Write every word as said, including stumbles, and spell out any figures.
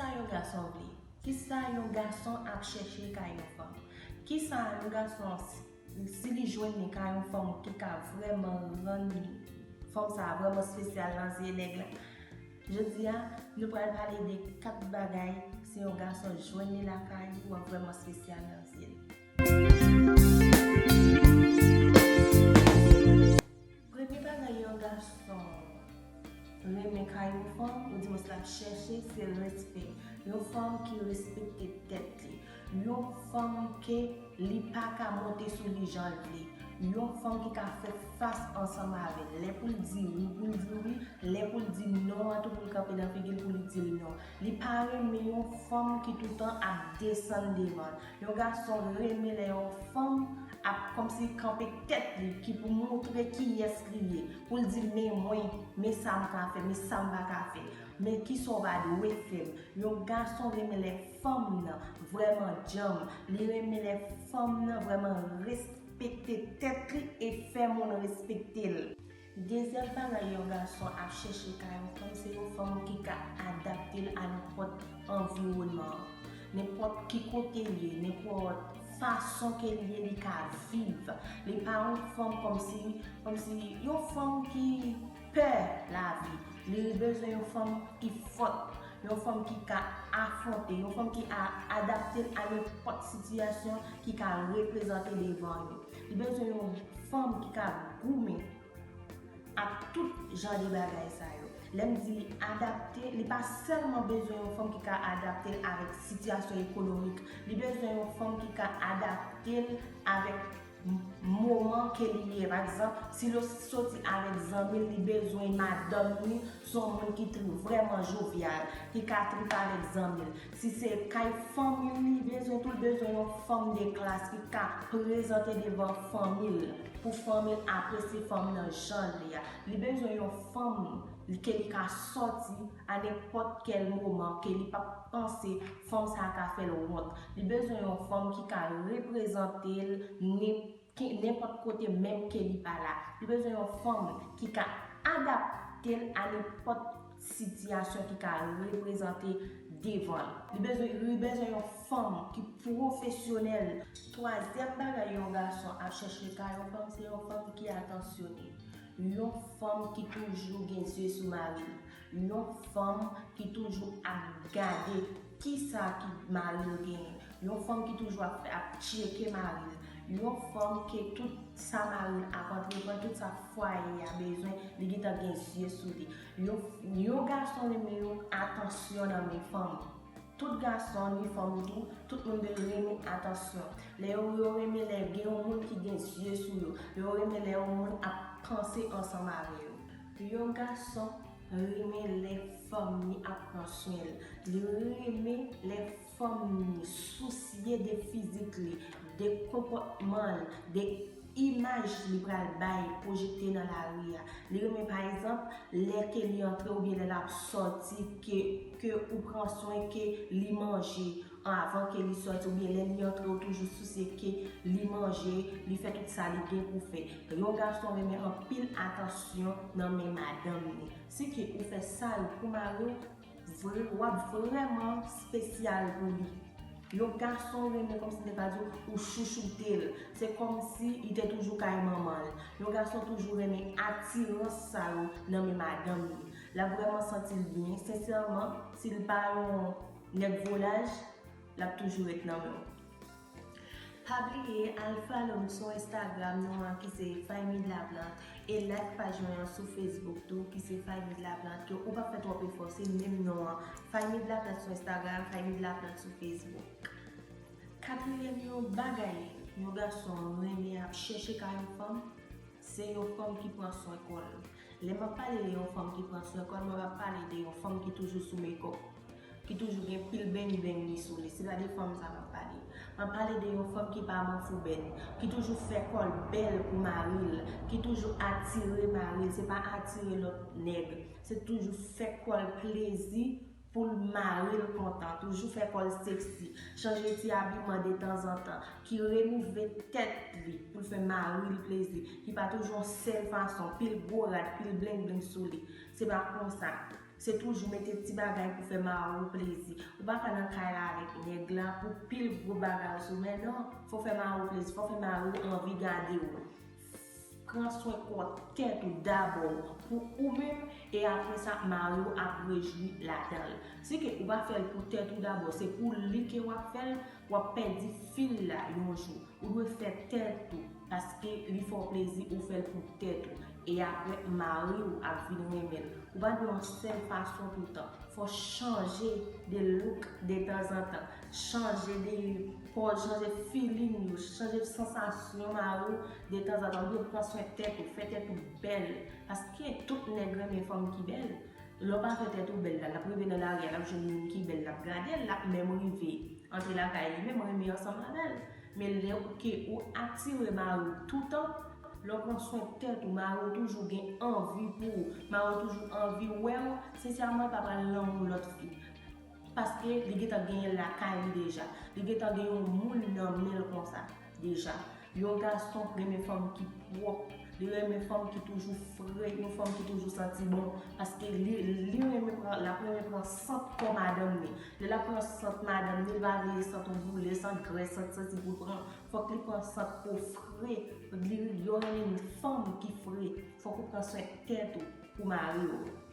Kisa yon gason vle? Kisa yon gason ap chèche kay yon fanm? Kisa yon gason, si li jwenn li kay yon fanm ki ka vrèman rann fanm sa a vrèman espesyal nan zye nèg la? Jodi a, nou pral pale de kat bagay, si yon gason jwenn li lakay ou, w ap vrèman espesyal nan zye l. Premye bagay yon gason renmen kay yon fanm, oudimwens l ap chèche, se respè. Yon fanm ki respekte tèt li. Yon fanm ke li pa ka monte sou li jan l vle. Yon fanm ki ka fè fas ansanm avè l. Lè pou l di wi, pou l di wi. Lè pou l di non an tou, pou l kanpe nan figi l, pou li di l non. Li pa renmen yon fanm ki toutan ap desann devan l. Yon gason renmen lè yon fanm ap kòmsi kanpe tèt li, ki pou montre kiyès li ye, pou l di men mwen, men sa m ka fè, men sa m pa ka fè, men kisa w pa dwe fè m. Yon gason renmen lè fanm nan vrèman djanm, li renmen lè fanm nan vrèman respekte tèt li e fè moun respekte l. Dezyèm bagay yon gason ap chèche kay yon fanm, se yon fanm ki ka adapte l a nenpòt anviwònman an. Nenpòt ki kote l ye, nenpòt fason ke l ye, li ka viv. Li pa yon fanm kòmsi, kòmsi yon fanm ki pè lavi. Li bezwen yon fanm ki fòt, yon fanm ki ka afwonte, yon fanm ki a adapte l a nenpòt sitiyasyon ki ka reprezante devan yo. Li bezwen yon fanm ki ka goumen ak tout jan de bagay sa yo. Lè m di adapte, li pa sèlman bezwen yon fanm ki ka adapte l avèk sitiyasyon ekonomik. Li bezwen yon fanm ki ka adapte l avèk m- moman ke li ye. Pa egzanp, si l soti avèk zanmi l, li bezwen madanm li se yon moun ki tri- vrèman jovyal, ki ka tripe avèk zanmi l. Si se kay fanmi l li bezwen tou, li bezwen yon fanm de klas ki ka prezante devan fanmi l, pou fanmi l apresye fanm nan jan l ye a. Li bezwen yon fanm ke li ka sòti a nenpòt kèl moman, ke li p ap panse fanm sa a ka fè l wont. Li bezwen yon fanm ki ka reprezante l nen- ke- nenpòt kote, menm ke li pa la. Li bezwen yon fanm ki ka adapte l a nenpòt sitiyasyon ki ka reprezante devan l. Li bezwen, li bezwen yon fanm ki pwofesyonèl. Twazyèm bagay yon gason ap chèche kay yon fanm, se yon fanm ki atansyone. Yon fanm ki toujou gen zye sou mari l. Yon fanm ki toujou ap gade kisa ki mari l genyen. Yon fanm ki toujou ap, ap tcheke mari l. Yon fanm ke tout sa mari l ap antreprann, tout sa fwaye a bezwen, li gentan gen zye sou li. Yon, yon gason renmen yon atansyon nan men fanm. Tout gason, ni fanm tou, tout moun dwe renmen atansyon. Lè yo, yo renmen lè gen yon moun ki gen zye sou yo. Yo renmen lè yon moun ap panse ansanm avè yo. Yon gason renmen lè fanm ni ap pran swen l. Li renmen lè fanm ni sousye de fizik li, de konpòtman l, de imaj li pral bay, pwojekte nan lari a. Li renmen, pa egzanp, lè ke li antre oubyen lè l ap sòti, ke, ke ou pran swen ke li manje anvan ke li sòti, oubyen lè li antre, ou toujou sousye ke li manje, li fè tout sa li gen pou fè. Yon gason renmen anpil atansyon nan men madanm li. Si ke ou fè sa yo pou mari w, vre, w ap vrèman espesyal pou li. Yon gason renmen kòmsi m te ka di w, ou chouchoute l. Se kòmsi li te toujou kay manman l. Yon gason toujou renmen atirans sa yo nan men madanm li. L ap vrèman santi l byen. Sensèman, si l pa yon nèg volaj, l ap toujou ret nan men w. Pa bliye al follow m sou Instagram nou an ki se Faymi de la Plante e like paj mwen an sou Facebook tou ki se Faymi de la Plante ke ou p ap fè twòp efò, se menm non an. Faymi de la Plante sou Instagram, Faymi de la Plante sou Facebook. Katriyèm yon bagay yon gason renmen ap chèche kay yon fanm, se yon fanm ki pran swen kò l. Lè m ap pale de yon fanm ki pran swen kò l, mwen p ap pale de yon fanm ki toujou sou makeup, ki toujou gen pil beng beng li sou li. Se pa de fanm sa m ap pale. M ap pale de yon fanm ki pa manfouben, ki toujou fè kò l bèl pou mari l, ki toujou atire mari l. Se pa atire lòt nèg, se toujou fè kò l plezi pou l mari l kontan, toujou fè kò l seksi, chanje ti abiman detanzantan, ki remove tèt li pou l fè mari l plezi, ki pa toujou yon sèl fason, pil gwo rad, pil blengbling sou li. Se pa konsa. Se toujou mete ti bagay pou fè mari w plezi. Ou pa ka nan kay la avèk nèg la pou pil gwo bagay sou men, non. Fò fè mari w plezi, fò fè mari w anvi gade w. Pran swen kò tèt ou dabò pou ou menm, e apre sa, mari w ap rejwi ladan l. Si ke ou pa fè l pou tèt ou dabò, se pou li ke w ap fè l, w ap pèdi fil la yon jou. Ou dwe fè tèt ou, paske li fè w plezi, ou fè l pou tèt ou. E apre, mari w ap vin renmen l. Ou pa dwe yon sèl fason toutan. Fò chanje de look detanzantan. Chanje de pòz, chanje feeling yo, chanje sansasyon mari w detanzantan. Ou dwe pran swen tèt ou, fè tèt ou bèl. Paske tout nèg renmen fanm ki bèl. Lè w pa fè tèt ou bèl la, l ap rive nan lari a, l ap jwenn moun ki bèl, l ap gade l, l ap menm rive antre lakay li menm, renmen ansanm avè l. Men lè ou ke ou atire mari w toutan, lè w pran swen tèt ou, mari w toujou gen anvi pou ou, mari w toujou anvi wè w, sensèman, l pa pral lanmou lòt fi. Paske li gentan genyen l lakay li deja. Li gentan gen yon moun nan men l konsa deja. Yon gason renmen fanm ki pwòp, li renmen fanm ki toujou fre, yon fanm ki toujou santi bon. Paske li, li renmen pran, l ap renmen pran sant kò madanm li. Lè l ap pran sant madanm li, li pa vle sant boule, sant grès, sant santi pou l pran. Fòk li pran sant po fre. Li, yo renmen fanm ki fre. Fòk ou pran swen tèt ou pou mari w.